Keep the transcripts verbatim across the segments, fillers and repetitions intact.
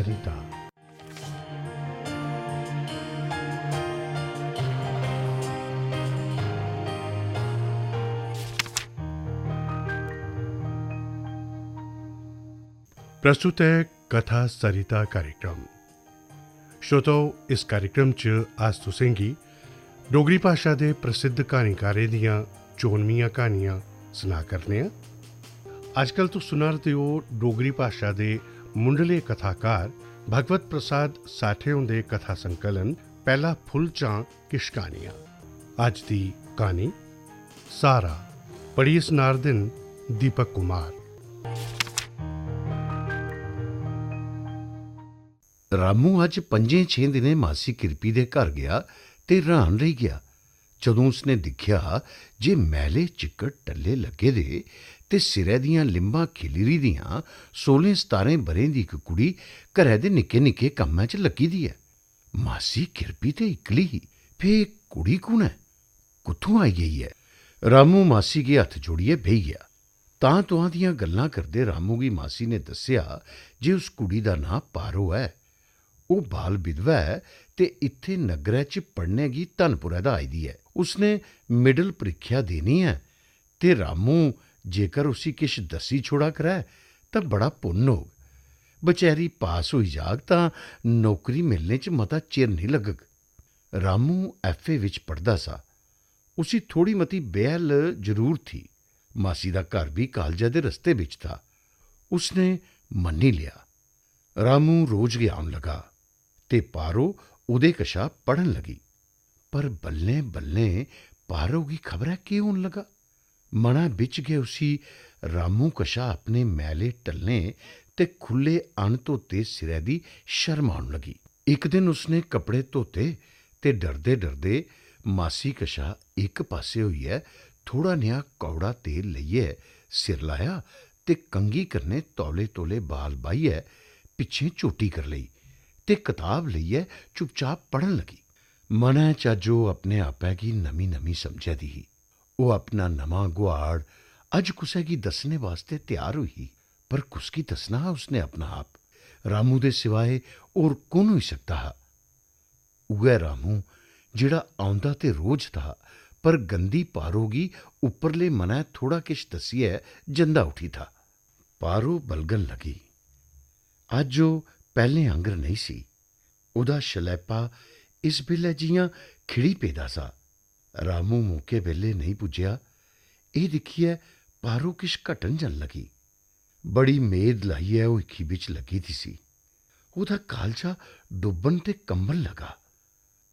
सरिता। प्रस्तुत है कथा सरिता कार्यक्रम। श्रोतो, इस कार्यक्रम च अस तुसेंगी डोगरी भाशा दे प्रसिद्ध क्हानीकारें दियां चोनमियां क्हानियां सना करने आं। अजकल तुस सुना 'रदे ओ डोगरी भाशा दे मुंढले कथाकार भगवत प्रसाद साठे हुंदे कथा संकलन पैह्ला फुल्ल चां किश क्हानियां। अज्ज दी क्हानी स्हारा, पढ़ियै सना 'रदे न दीपक कुमार। रामू अज्ज पंजें छें दिनें मासी किरपी दे घर गेआ ते र्हान रेही गेआ जदूं उसने दिक्खेआ जे मैले चिक्कड़ टल्ले लग्गे दे ते सिरै दियां लिंबां खिल्लरी दियां सोलें सतारें ब'रें दी इक कुड़ी घरै दे निक्के निक्के कम्मै च लग्गी दी ऐ। मासी किरपी ते इक्कली ही, फे कुड़ी कु'न ऐ? कुत्थूं आई गेई ऐ? रामू मासी गी हत्थ जोड़ियै बेही गेआ। तां तुआं दियां गल्लां करदे रामू गी मासी ने दस्सेआ जे उस कुड़ी दा नांऽ पारो ऐ। ओह् बाल विधवा ऐ ते इत्थै नग्गरै च पढ़ने गी धनपुरै दा आई दी ऐ। उसने मिडल परीक्षा देनी ऐ ते रामू जेकर उसी किश दस्सी छोड़ा करै तां बड़ा पुन्न होग। बचैरी पास होई जाग तां नौकरी मिलने च मता चिर नेईं लग्गग। रामू ऐफ ए बिच पढ़दा सा। उसी थोड़ी मती बेहल जरूर थी। मासी दा घर बी कालजै दे रस्ते बिच था। उसने मन्नी लेआ। रामू रोज गै औन लगा ते पारो ओह्दे कशा पढ़न लगी। पर बल्लें बल्लें पारो गी खबरै केह् होन लगा। मनै बिच गै उसी रामू कशा अपने मैले टल्लें ते खु'ल्ले अनधोते सिरै दी शर्म औन लगी। इक दिन उसने कपड़े धोते ते डरदे डरदे मासी कशा इक पासे होइयै थोड़ा नेहा कौड़ा तेल लेइयै सिर लाया ते कंघी कन्नै तौले तौले बाल बाहियै पिच्छें चोटी करी लेई ते कताब लेइयै चुपचाप पढ़न लगी। मनै च अज्ज ओह् अपने आपै गी नमीं नमीं समझै दी ही। ओह् अपना नमां गुहाड़ अज्ज कुसै गी दस्सने बास्तै त्यार होई ही, पर कुसगी दस्सना हा उसने अपना आप? रामू दे सिवाए होर कु'न होई सकदा हा? उ'ऐ रामू जेह्ड़ा औंदा ते रोज था, पर गंदी पारो गी उप्परले मनै थोड़ा किश दस्सियै जंदा उठी था। पारो बलगन लगी। अज्ज ओह् पैह्लें आंगर नेईं सी। ओह्दा शलैपा इस बेल्लै जि'यां खिड़ी पेदा सा। रामू मौके बेल्लै नेईं पुज्जेआ। एह् दिक्खियै पारो किश घटन जन लगी। बड़ी मेद लाइयै ओह् इक्खी बिच लग्गी दी सी। ओह्दा कालजा डुब्बन ते कंबन लगा।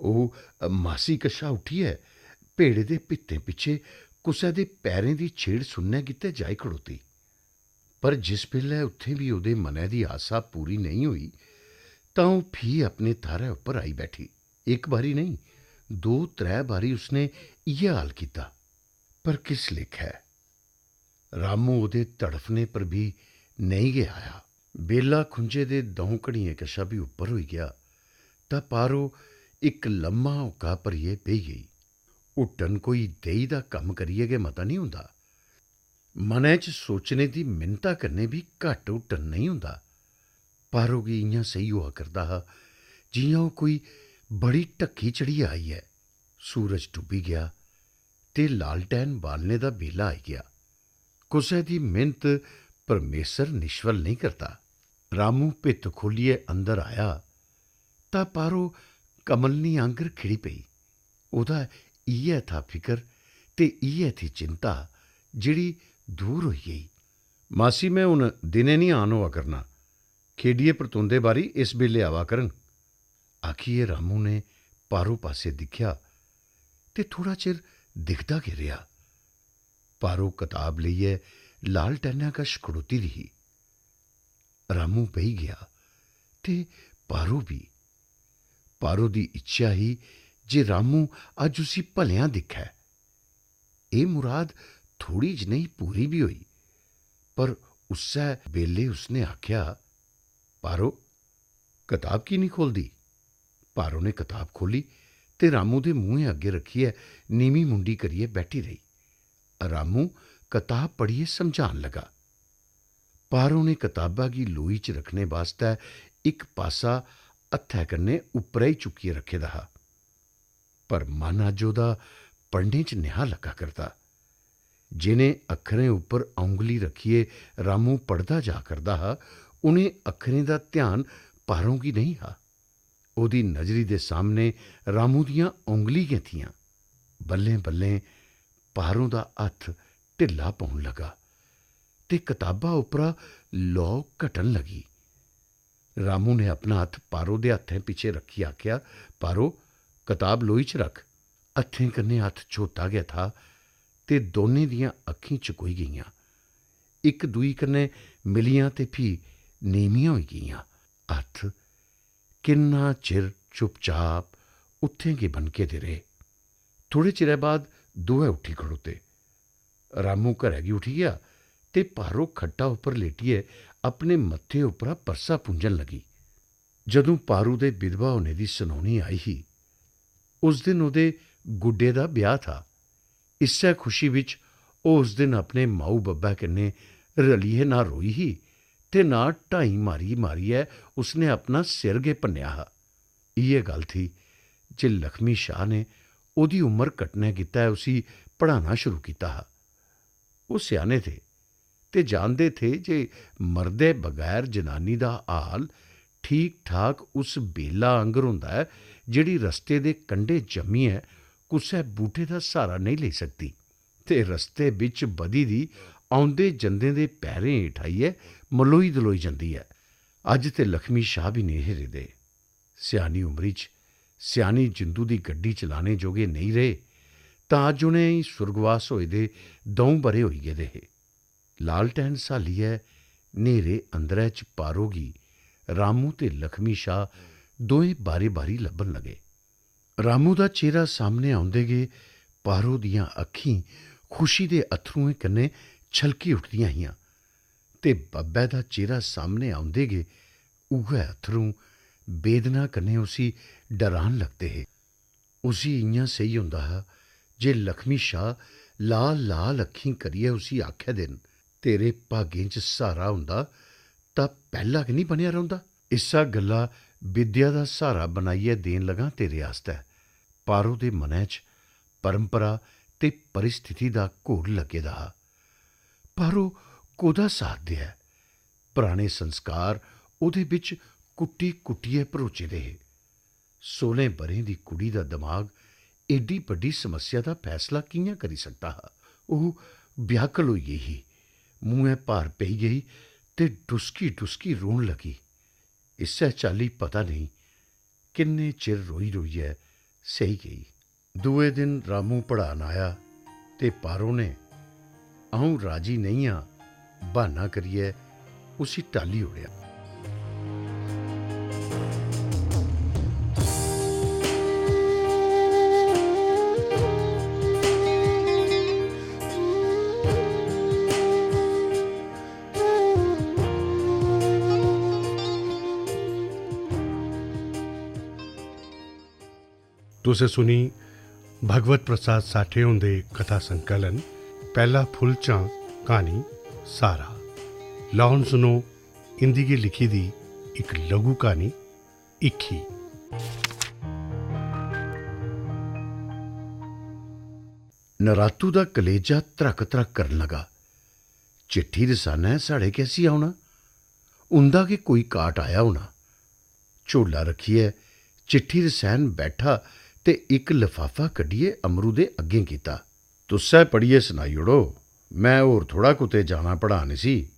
ओह् मासी कशा उट्ठियै भेड़े दे भित्तें पिच्छे कुसै दे पैरें दी छेड़ सुनने गितै जाई खड़ोती। पर जिस बेल्लै उत्थें बी ओह्दे मनै दी आसा पूरी नेईं होई, तां ओह् फ्ही अपने थाह्रै उप्पर आई बैठी। इक बारी नेईं, दो त्रै बारी उसने इ'यै हाल कीता। पर किस लेखै? रामू ओह्दे तड़फने पर बी नेईं गै आया। बेला खुंझे दे द'ऊं घड़ियें कशा बी उप्पर होई गेआ, तां पारो इक लम्मा हुक्का भरियै बेही गेई। हुट्टन कोई देही दा कम्म करियै गै मता नेईं होंदा। मनै च सोचने दी मिन्नता कन्नै बी घट्ट हुट्टन नेईं होंदा। पारो गी इ'यां सेही होआ करदा हा जि'यां ओह् कोई बड़ी ढक्की चढ़ियै आई ऐ। सूरज डुब्बी गेआ ते लालटैन बालने दा बेल्ला आई गेआ। कुसै दी मेहनत परमेसर निष्फल नेईं करदा। रामू भित्त खोह्लियै अंदर आया तां पारो कमलनी आंगर खिड़ी पेई। ओह्दा इ'यै था फिकर ते इ'यै थी चिंता जेह्ड़ी दूर होई गेई। मासी, में हुन दिनें निं आन होआ करना। खेडियै परतोंदे बारी इस बेल्लै आवा करङ। आखियै रामू ने पारो पासै दिक्खेआ ते थोड़ा चिर दिखदा गै रेहा। पारो कताब लेइयै लालटैना कश खड़ोती दी ही। रामू बेही गेआ ते पारो बी। पारो दी इच्छा ही जे रामू अज्ज उसी भलेआं दिक्खै। एह् मुराद थोड़ी जनेही पूरी बी होई, पर उस्सै बेल्लै उसने आखेआ, "पारो, कताब की निं खोलदी?" पारो ने कताब खोह्ली ते रामू दे मुंहै अग्गें रक्खियै नीमीं मुंडी करियै बैठी रेही। रामू कताब पढ़ियै समझान लगा। पारो ने कताबा गी लोई च रक्खने बास्तै इक पासा हत्थै कन्नै उप्परै ई चुक्कियै रक्खे दा हा। पर मन अज्ज ओह्दा पढ़ने च नेहा लग्गा करदा। जिनें अक्खरें उप्पर औंगली रक्खियै रामू पढ़दा जा करदा हा, उनें अक्खरें दा ध्यान पारों गी नेईं हा। ओह्दी नजरी दे सामने रामू दियां औंगली गै थियां। बल्लें-बल्लें पारों दा हत्थ ढिल्ला पौन लगा ते कताबा उप्परा लौ घटन लगी। रामू ने अपना हत्थ पारो दे हत्थें पिच्छे रक्खियै आखेआ, "पारो, कताब लोई च रख।" हत्थें कन्नै हत्थ झोता गै था ते दौनें दियां अक्खीं चकोई गेइयां। इक दूई कन्नै मिलियां ते फ्ही नीमियां होई गेइयां। हत्थ किन्ना चिर चुपचाप उत्थें गै बनके दे रेह्। थोड़े चिरै बाद दोऐ उट्ठी खड़ोते। रामू घरै गी उठी गेआ ते पारो खट्टा उप्पर लेटियै अपने मत्थे उप्परा परसा पूंझन लगी। जदूं पारू दे विधवा होने दी सनौनी आई ही, उस दिन ओह्दे गुड्डे दा ब्याह था। इस्सै खुशी बिच ओह् उस दिन अपने माऊ बब्बै कन्नै रलियै ना रोई ही ते ना ढाई मारी-मारियै उसने अपना सिर गै भन्नेआ हा। इ'यै गल्ल थी जे लक्ष्मी शाह ने ओह्दी उमर कट्टने गितै उसी पढ़ाना शुरू कीता हा। ओह् स्याने थे ते जानदे थे जे मर्दे बगैर जनानी दा हाल ठीक-ठाक उस बेला आंगर होंदा ऐ, जेह्ड़ी रस्ते दे कंढे जम्मियै कुसै बूह्टे दा स्हारा नेईं लेई सकदी ते रस्ते बिच बधी दी औंदे जंदे दे पैरें हेठ आइयै मलोई दलोई जंदी ऐ। अज्ज ते लक्ष्मी शाह बी नेईं हे रेह्दे। स्यानी उमरी च स्यानी जिंदू दी गड्डी चलाने जोगे नेईं रेह्, तां अज्ज उ'नें सुर्गवास होए दे द'ऊं ब'रे होई गेदे हे। लालटैन स्हालियै न्हेरे अंदरै च पारो गी रामू ते लक्ष्मी शाह दोए बारी-बारी लब्भन लगे। रामू दा चेहरा सामने औंदे गै पारो दियां अक्खीं खुशी दे अत्थरुएं कन्नै छलकी उठदियां हियां ते बब्बै दा चेहरा सामने औंदे गै उ'ऐ अत्थरूं बेदना कन्नै उसी डरान लगदे हे। उसी इ'यां सेही होंदा हा जे लक्ष्मी शाह लाल-लाल अक्खीं करियै उसी आखै दे न, "तेरे भागें च स्हारा होंदा तां पैह्ला गै निं बनेआ रौंह्दा।" इस्सा गल्ला विद्या दा स्हारा बनाइयै देन लगां तेरे आस्तै। पारो दे मनै च परंपरा ते परिस्थिति दा घोर लग्गे दा हा। पारो कोह्दा साथ देऐ? पराने संस्कार ओह्दे बिच कुट्टी-कुट्टियै भरोचे दे हे। सोलें ब'रें दी कुड़ी दा दमाग एड्डी बड्डी समस्या दा फैसला कि'यां करी सकदा हा? ओह् व्याकुल होई गेई ही, मुंहै भार पेई गेई ते डुसकी-डुसकी रोन लगी। इस्सै चाल्ली पता नेईं किन्ने चिर रोई-रोइयै सेही गेई। दूए दिन रामू पढ़ान आया ते पारो ने, "अ'ऊं राजी नेईं आं," ब्हान्ना करियै उसी टाली ओड़ेआ। तुसें सुनी भगवत प्रसाद साठे हुंदे कथा संकलन पैह्ला फुल्ल चां क्हानी सारा। लाओ हुन सुनो इंदी गै लिखी दी इक लघु क्हानी हीखी। नरातू दा कलेजा त्रक-त्रक करन लगा। चिट्ठी रसानै साढ़े कैसी औना? उंदा गै कोई काट आया होना। झोला रक्खियै चिट्ठी रसैन बैठा ते इक लफाफा कड्ढियै अमरू दे अग्गें कीता। "तुस्सै पढ़ियै सनाई ओड़ो, में होर थोह्ड़ा कुतै जाना पढ़ान इसी।"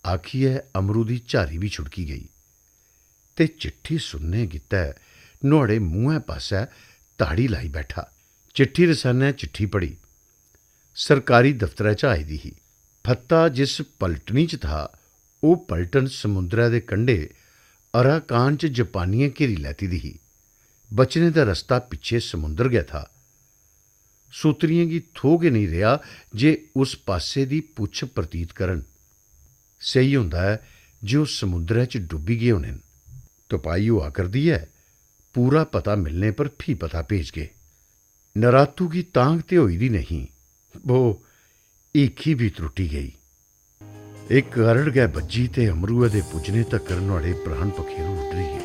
आखियै अमरू दी झारी बी छुड़की गेई ते चिट्ठी सुनने गितै नुहाड़े मुंहै पासै ताड़ी लाई बैठा। चिट्ठी रसैनै चिट्ठी पढ़ी। सरकारी दफ्तरै च आई दी ही। फत्ता जिस पलटनी च था, ओह् पलटन समुंदरै दे कंढे अराकान च जापानियें घेरी लैती दी ही। बचने दा रस्ता पिच्छे समुंदर गै था। सूत्रियें गी थोह् गै नेईं रेहा जे उस पासे दी पुच्छ प्रतीत करन। सेही होंदा ऐ जे ओह् समुंदरै च डुब्बी गे होने न। तुपाई होआ करदी ऐ, पूरा पता मिलने पर फ्ही पता भेजगे। नरातू गी तांग ते होई दी नेही, बो हीखी बी त्रुट्टी गेई। इक अरड़ गै बज्जी ते अमरुऐ दे पुज्जने तगर नुहाड़े प्राण पखेरू उड्डरी गे।